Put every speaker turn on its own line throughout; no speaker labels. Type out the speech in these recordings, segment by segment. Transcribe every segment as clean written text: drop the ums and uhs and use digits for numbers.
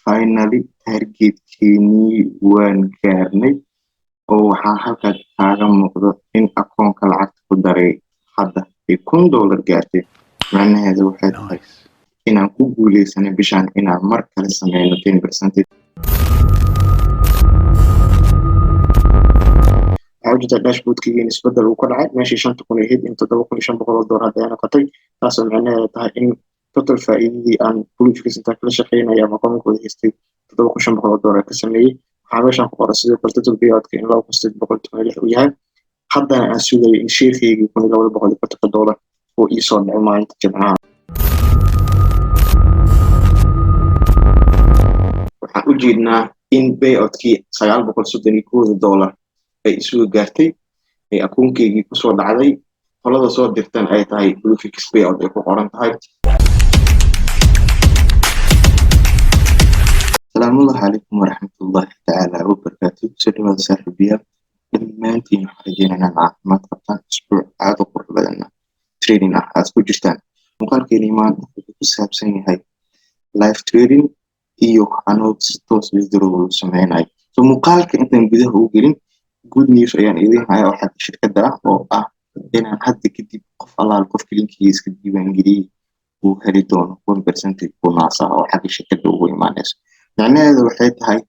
Finally targetkeenii waan gaarnay, oo waxaa halkaa kaaga muuqdo in akoonka lacagta ku daray hadda ay $1000 gaartay. Macnaheedu waxay tahay inaan ku guuleysanay bishaan inaan mar kale sameyno 10%. Waxaa ujeedaa dashboardkayga in isbedel uu ka dhacay, meeshii 5,000 ahayd in $7,500 hadda ay noqotay, taasoo micnaheedu tahay in total faa'iidadii aan BluFX intaan kala shaqeynaya ama akoonkooda haystay $7,500 ka sameeyey. Waxaa meeshaan ku qoran sidoo kale total payout-ka in 2,816 uu yahay, haddana aan sugayo in share-kaygii $1,250 uu iisoo dhaco maalinta Jimcaha. Waxaan u jeednaa in payout-kii $931 ay isugu gaartay, ay akoonkeygii kusoo dhacday, qolada soo dirtan ay tahay BluFX payout ay ku qoran tahay. Salaamullahi calaykum waraxmatullahi tacaala wabarakaatu. Soo dhawaada saaxiibayaal dhammaantiin. Waxaan rajeynaa inaad caafimaad qabtaan, isbuuc aad u qurux badanna trading ah aad ku jirtaan. Muuqaalkeeni maanta wuxuu ku saabsan yahay live trading iyo anoo si toos withdrawal u sameynayo. So muuqaalka intaan gudaha u gelin, good news ayaan idin hayaa oo xagga shirkadda ah, oo ah inaan hadda kadib qof allaal qofka linkiga iska diiwaangeliyey uu heli doono 1% bonus ah oo xagga shirkadda ugu imaanayso. Macnaheedu waxay tahay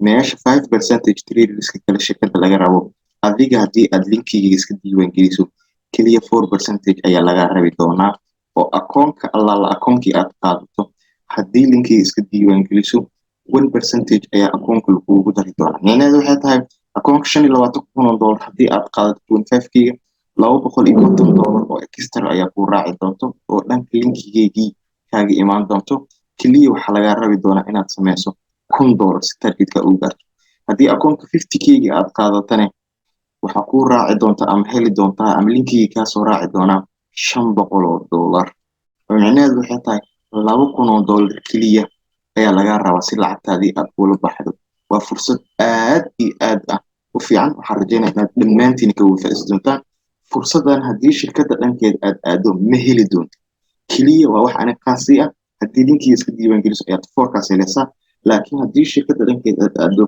meesha 5% traderska kale shirkadda laga rabo, adiga haddii aad linkiga iska diiwaangeliso keliya 4% ayaa laga rabi doonaa, oo akoonka allaala akoonkii aad qaadato haddii linkiga iska diiwaangeliso 1% ayaa akoonka lagugu dari doonaa. Macnaheedu waxay tahay akoonka $25,000 haddii aad qaadato 25-kiga, $250 oo extra ayaa kuu raaci doonto oo dhanka linkigeygii kaaga imaan doonto. Keliya waxaa lagaa rabi doonaa inaad sameyso $1,000 si targetka uu gaarto. Haddii akoonka 50K-ga aad qaadatane, waxaa kuu raaci doonta ama heli doontaa ama linkigii kaasoo raaci doonaa $500, oo micnaheedu waxay tahay $2,000 keliya ayaa lagaa rabaa si lacagtaadii aad ula baxdo. Waa fursad aad iyo aad ah u fiican. Waxaan rajeynaya inaad dhammaantiin ka wada faa'iidaysan doontaan fursaddan. Haddii shirkadda dhankeeda aad aado ma heli doonto, keliya waa wax aniga khaasi ah. Haddii linkiga iska diiwaangeliso ayaad fourkaas helaysaa, laakiin haddii shirkadda dhankeeda aad aado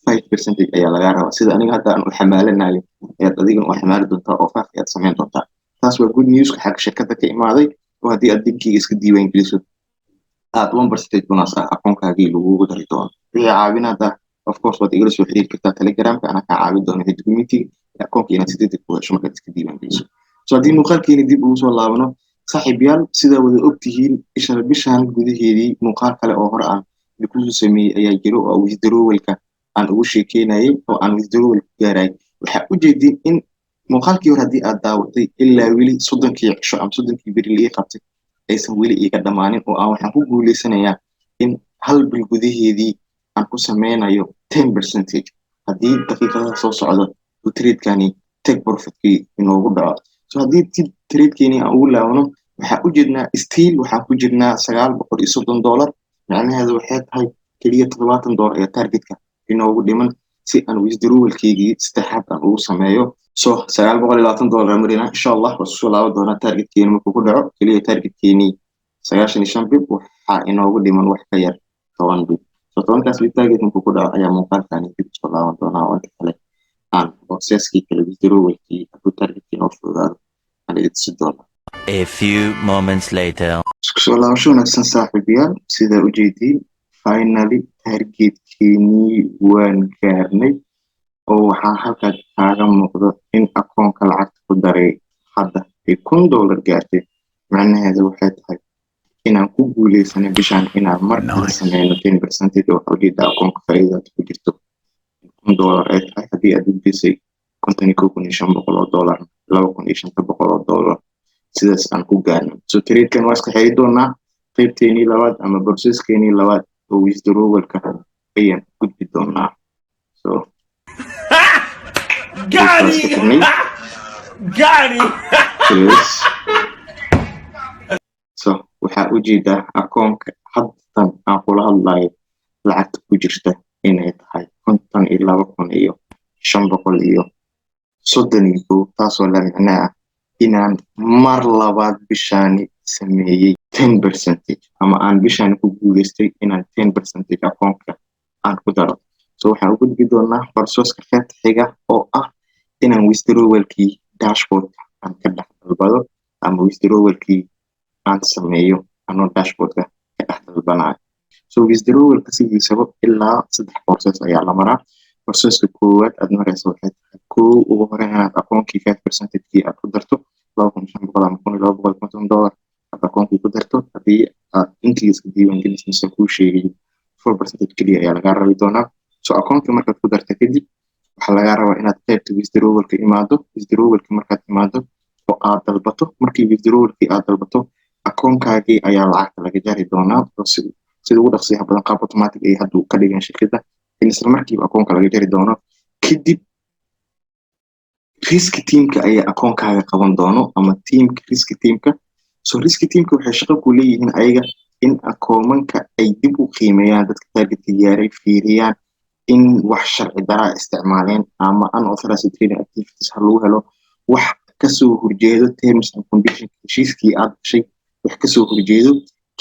5% ayaa lagaa rabaa. Sida aniga hadda aan u xamaalanayo ayaad adigana u xamaali doontaa oo five ayaad samayn doontaa. Taas waa good newska xagga shirkadda ka imaaday, oo haddii aad linkiga iska diiwaangeliso aad 1% bonus ah akoonkaagii lagugu dari doono. Wixii caawinaada, of course, waad igala soo xiriiri kartaa Telegramka, anaa kaa caawin doono wixii documentiga akoonka inaad si degdeg ku hesho markaad iska diiwaangeliso. So haddii muuqaalkeeni dib ugu soo laabano, saaxiibayaal, sidaa wada ogtihiin, isha bishan gudaheedii muuqaal kale oo hore aan idinkusoo sameeyey ayaa jiro oo withdrawalka aan ugu sheekeynayay oo aan withdrawal ku gaarayay. Waxaa ujeedin in muuqaalkii hore haddii aad daawatay ilaa weli 30-kii cisho ama 30-kii beri la ii qabtay aysan weli iiga dhammaanin, oo aan waxaan ku guuleysanayaa in hal bil gudaheedii aan ku sameynayo 10% haddii daqiiqadaha soo socda uu tradekani take profitkii inoogu dhaco. So haddii tradekeeni aan ugu laabano, waxaa u jeednaa still waxaan ku jirnaa $930. Macnaheedu waxay tahay keliya $70 ayaa targetka inoogu dhiman si aan withdrawalkeygii saddexaad aan ugu sameeyo. So $920 marina, insha Allah waa isku soo laaban doonaa targetkeeni markuu ku dhaco. Keliya targetkeenii 95 pip, waxaa inoogu dhiman wax ka yar 10 pip. So 10-kaas pip target markuu ku dhaco ayaa muuqaalkani dib usoo laaban doonaa, oo inta kale aan processkii kale withdrawalkii hadduu targetkii inoo fududaado aan idin tusi doonaa.
A few moments later.
Isku soo laabasho wanaagsan saaxiibayaal. Sidaa ujeediin, finally targetkeenii waan gaarnay, oo waxaa halkaa kaaga muuqdo in akoonka lacagta ku daray hadda ay $1,000 gaartay. Macnaheedu waxay tahay inaan ku guuleysanay bishaan inaan mar kale sameyno 10%, oo waxaa ujeedaa akoonka faa'iidada ku jirto $1,000 ay tahay. Haddii aad u geysay $51,500, $2,500 sidaas aan ku gaarno. So tradekan waa iska xiri doonaa, qaybteenii labaad ama processkeenii labaad oo withdrawalka ayaan gudbi doonaa. So
Got him! Got him!
Yes. So waxaa ujeedaa akoonka haddan aan kula hadlayo lacagta ku jirta inay tahay 52,531, taasoo la micno ah inaan mar labaad bishaani sameeyey 10% ama aan bishaan ku guuleystay inaan 10% akoonka aan ku daro. So waxaan u gudbi doonaa processka qaybta xiga oo ah inaan withdrawalkii dashboardka aan ka dhex dalbado ama withdrawalkii aan sameeyo anoo dashboardka ka dhex dalbanayo. So withdrawalka sidiisaba ilaa saddex process ayaa la maraa. Processka koowaad aad maraysa waxay tahay, kow, ugu horeyn inaad akoonkii 5 percentage-kii aad ku darto, 2,500 ama $1,250 aad akoonkii ku darto. Haddii aad intiiska diiwaangelisay mise kuu sheegay, 4% keliya ayaa lagaa rabi doonaa. So akoonkii markaad ku darto kadib, waxaa lagaa rabaa inaad qaybta withdrawalka imaado. Withdrawalka markaad imaado oo aad dalbato, markii withdrawalkii aad dalbato, akoonkaagii ayaa lacagta laga jari doonaa oo sida ugu dhaqsiyaha badan, qaab automatic ay hadda ka dhigeen shirkadda in isla markiiba akoonka laga jari doono. Kadib risk teamka ayaa akoonkaaga qaban doono ama teamka, risk teamka. So risk teamka waxay shaqo ku leeyihiin ayaga in akoomanka ay dib u qiimeeyaan, dadka targetka gaaray fiiriyaan in wax sharci daraa isticmaaleen ama unauthorized trading activities ha lagu helo, wax kasoo horjeedo terms and conditions heshiiskii aad gashay, wax kasoo horjeedo.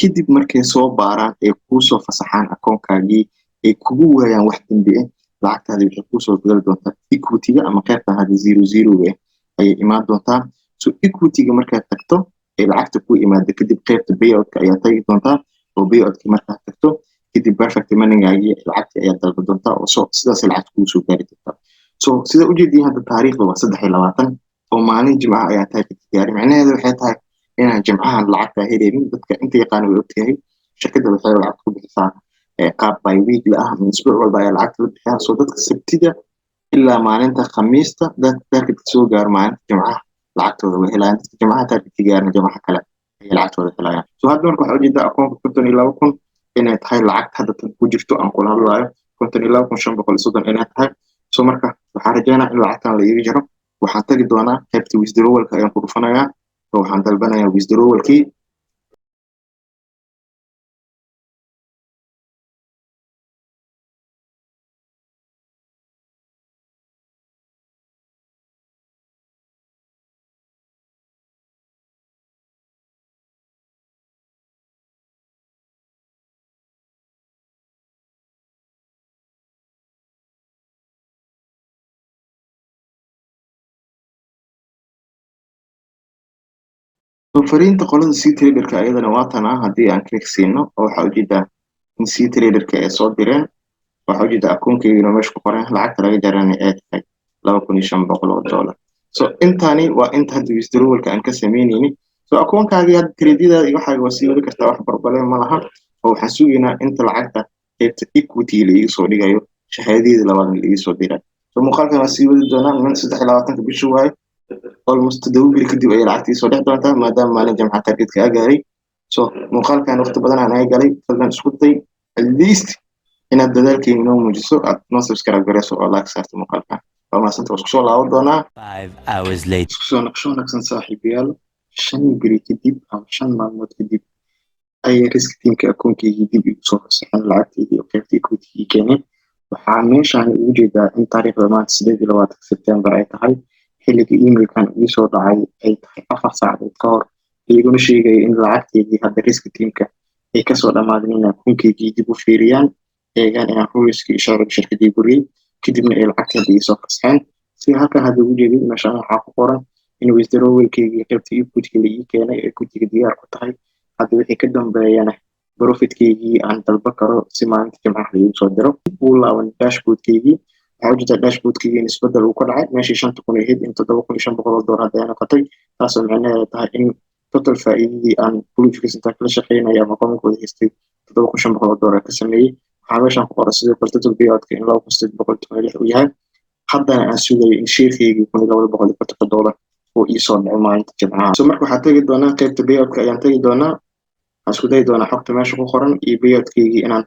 Kadib markay soo baaraan ee kuusoo fasaxaan akoonkaagii, ay kugu waayaan wax dambi ah, lacagtaadi waxay kuusoo gali doontaa equity-ga ama qaybtan hadda zero zero ah ayay imaan doontaa. So equity-ga markaad tagto ee lacagta ku imaado kadib, qaybta payout-ka ayaa tagi doontaa, oo payout-ki markaad tagto kadib, Perfect Money-gaagii lacagtii ayaa dalba doontaa, oo so sidaas lacagta kugu soo gaari doontaa. So sida ujeediin, hadda taariikhda waa 23 oo maalin Jimcaha ayaa target gaaray. Micnaheedu waxay tahay inaan Jimcahan lacagta helaynin. Dadka inta yaqaana way ogtahay, shirkadda waxay lacagta ku bixisaa qaab bi weekly ah ama isbuuc walba ayaa lacagta la bixiyaa. So dadka Sabtida ilaa maalinta Khamiista dadka targetka soo gaaro, maalinta Jimcaha lacagtooda way helayaan. Dadka Jimcaha targetka gaarna, Jimcaha kale ayay lacagtooda helayaan. So hadda marka waxaa ujeedaa akoonka 52,000 inay tahay lacagta hadda tan ku jirto aan kula hadlayo, 52,530 inay tahay. So marka waxaan rajeynaa in lacagtan la iiga jaro. Waxaan tagi doonaa qaybta withdrawalka ayaan ku dhufanayaa oo waxaan dalbanayaa withdrawalkii. So fariinta qolada cTraderka ayadana waa tan ah. Haddii aan click siino, oo waxaa ujeedaa in cTraderka ay soo direen, waxaa ujeedaa akoonkeygina meesha ku qoran, lacagta laga jarana ay tahay $2,500. So intani waa inta hadda withdrawalka aan ka sameyneyni. So akoonkaagii hadda trade-yadaada iyo waxaaga waa sii wadi kartaa, wax problem ma laha, oo waxaan sugaynaa inta lacagta qaybta equity la iiga soo dhigayo, shahaadadeeda labaadna la iiga soo dirayo. So muuqaalkan waa sii wadi doonaa. Min 23-ka bishu waaye, almost 7 beri kadib ayay lacagtii soo dhex doontaa, maadaama maalin Jamca targetka aa gaaray. So muuqaalkan waqti badan aan naga galay. Fadlan isku day at least inaad dadaalkeena inoo muujiso, aad noo subscribe garayso oo like saarto muuqaalkan. Waa mahadsanta, waa isku soo laaban doonaa.
5 hours later.
Isku soo naqsho wanaagsan, saaxiibayaal. 5 beri kadib ama 5 maalmood kadib ayay risk teamka akoonkeygii dib igu soo fasaxeen lacagteydii oo qaybta equity keeneen. Waxaa meeshaan ugu jeedaa in taariikhda maanta 28 Sebtembar ay tahay, xilliga emailkan ii soo dhacay ay tahay 4 saacadood ka hor, iyaguna sheegaya in lacagteydii hadda risk teamka ay kasoo dhammaadeen in akoonkeygii dib u fiiriyaan, eegaan inaan ruleska iyo sharciga shirkadii buriyey, kadibna ay lacagtii hadda iisoo fasaxeen. Sida halkan hadda ugu jeedid, meeshaan waxaa ku qoran in withdrawalkeygii qaybta equity la ii keenay, equity-ga diyaar ku tahay. Hadda wixii ka dambeeyana profitkeygii aan dalba karo si maalinta Jimcaha la iigu soo diro. Uu laaban dashboardkeygii, waxaa ujeedaa dashboardkeygii in isbedel uu ka dhacay. Meeshii 5,000 ahayd in $7,500 hadda ay noqotay, taasoo micnaheedu tahay in total faa'iidadii aan BluFX intaan kala shaqeynaya ama qodonkooda haystay $7,500 ka sameeyey. Waxaa meeshaan ku qoran sidoo kale total payoutka in 2,816 uu yahay, haddana aan sugayo in sharekeygii $1,250 uu iisoo dhaco maalinta Jimcaha. So marka waxaa tegi doonaa qaybta payoutka ayaan tegi doonaa. Waxaan isku dayi doonaa xogta meesha ku qoran iyo payoutkeygii inaan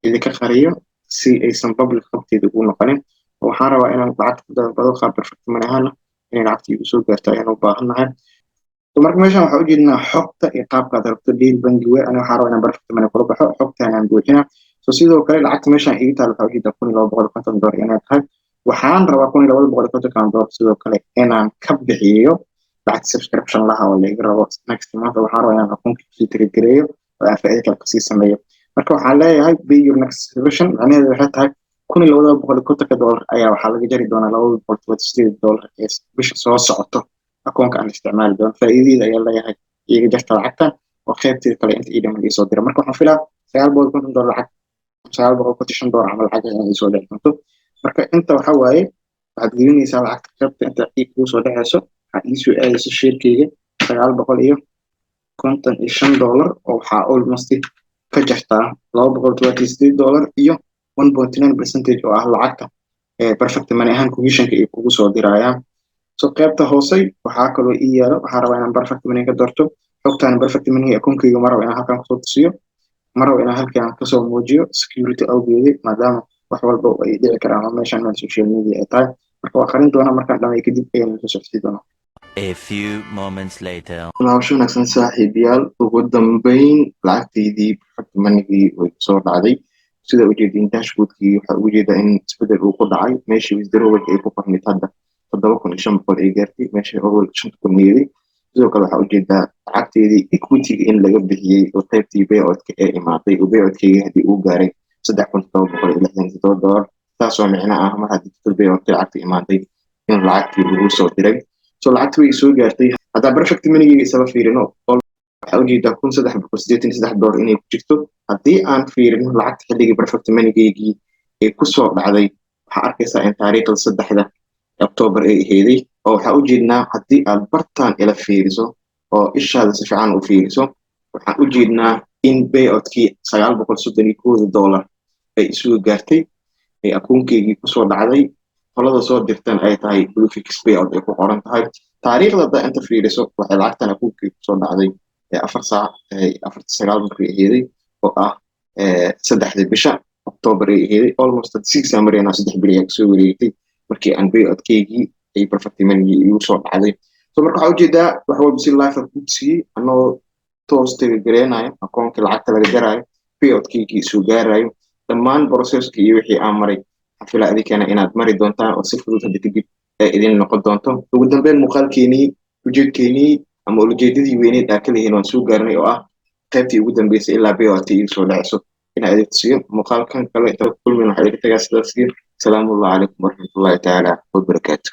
idinka qariyo si aysan public xogteeda ugu noqonin. Waxaan rabaa inaan lacagta ku dalbado qaab Perfect Money ahaana, inay lacagta igu soo gaarto ayaan u baahannahay. So marka meeshan waxaa ujeednaa xogta iyo qaabkaad rabto deal bangi wey. Ani waxaa rabaa inaan Perfect Money kula baxo, xogtaan aan buuxina. So sidoo kale lacagta meeshan iga taal waxaa ujeedaa $1,250 inay tahay. Waxaan rabaa 1,250-kan dollar sidoo kale inaan ka bixiyo. Lacagta subscription laha oo laiga rabo next month, waxaan rabaa inaan akoonka kusii trade gareeyo oo aan faa'iido kale kasii sameeyo. Marka waxaan leeyahay "pay your next subscription". Macnaheedu waxay tahay $1,250 ayaa waxaa laga jari doonaa $278 ee bisha soo socoto akoonka aan isticmaali doono. Faa'iidadeeda ayaa leeyahay iiga jarta lacagtan oo qaybteeda kale inta ii dhiman iisoo dira. Marka waxaan filaa $950 lacag, $955 camal lacag inay iisoo dhici doonto. Marka inta waxa waaye waxaad gelinaysaa lacagta qaybta inta ii kugu soo dhaceyso. Waxaa iisoo aadayso share-keyga $955, oo waxaa almost ka jartaa $278 iyo 1.9% oo ah lacagta Perfect Money ahaan commissionka ay kugu soo dirayaan. So qaybta hoosey waxaa kaloo ii yaalo, waxaa rabaa inaan Perfect Money ka doorto xogtaan. Perfect Money akoonkeyga ma rabo inaan halkan kusoo tusiyo, ma rabo inaan halkan kasoo muujiyo, security awgeedi, maadaama wax walba ay dhici karaan oo meeshan meel social media ay tahay. Marka waa qarin doonaa, markaan dhamay kadib ayaan soo socodsiin doonaa.
A few moments later.
Laabasho wanaagsan, saaxiibayaal. Ugu dambeyn lacagtaydii Perfect Moneygii way kusoo dhacday. Sida ujeedin dashboardkii, waxaa ugu jeedaa in isbedel uu ku dhacay. Meeshii withdrawalka ay ku qornayd hadda 7,500 ay gaartay, meeshii awal 5,000 yeeday. Sidoo kale waxaa ujeedaa lacagteedii equity-ga in laga bixiyey oo qaybtii payout-ka ee imaatay, oo payout-keyga haddii uu gaaray $3,767, taasoo micno ah mar haddii total payout-ka lacagta imaatay in lacagtii lagu soo diray. So lacagtii way soo gaartay. Haddaa Perfect Moneygeyga isla fiirino, waxaa ujeedaa $1,383 inay ku jirto. Haddii aan fiirino lacagta xilligii Perfect Moneygeygii ay kusoo dhacday, waxaa arkaysaa in taariikhda 3da October ay aheeday, oo waxaa ujeednaa haddii aad bartaan ila fiiriso oo ishaada si fiican u fiiriso, waxaan ujeednaa in payoutkii $931 ay isugu gaartay, ay akoonkeygii kusoo dhacday, qolada soo dirtan ay tahay Bluefix Payout ay ku qoran tahay. Taariikhda haddaa inta fiiriso, waxay lacagtan akoonkeyga kusoo dhacday 4 saac 49 markay aheeday, oo ah 3da bisha October ay aheeday. Almost 6 aan maraynaa, 3 beri ayaa kasoo wareegtay markii aan payoutkeygii ay Perfect Moneygii igu soo dhacday. So marka waxaa ujeedaa wax walba si live ah kuu siiyey, anoo toos tagagareenayo akoonka lacagta laga jaraayo, payoutkeygii soo gaarayo, dhammaan processkii iyo wixii aan maray. Waxaan filaa adinkana inaad mari doontaan oo si fudud hadda kadib ay idin noqon doonto. Ugu dambeyn, muuqaalkeenii, ujeedkeenii ama ulajeedadii weyneed aa kalihiin waan soo gaarnay, oo ah qaybtii ugu dambeysay ilaa payout igu soo dhacayso inaa idin tusiyo. Muuqaalkan kale inta kulmin, waxaa idinka tagaa sidaas iyo salaamullahi calaykum waraxmatullahi tacaala wabarakaatu.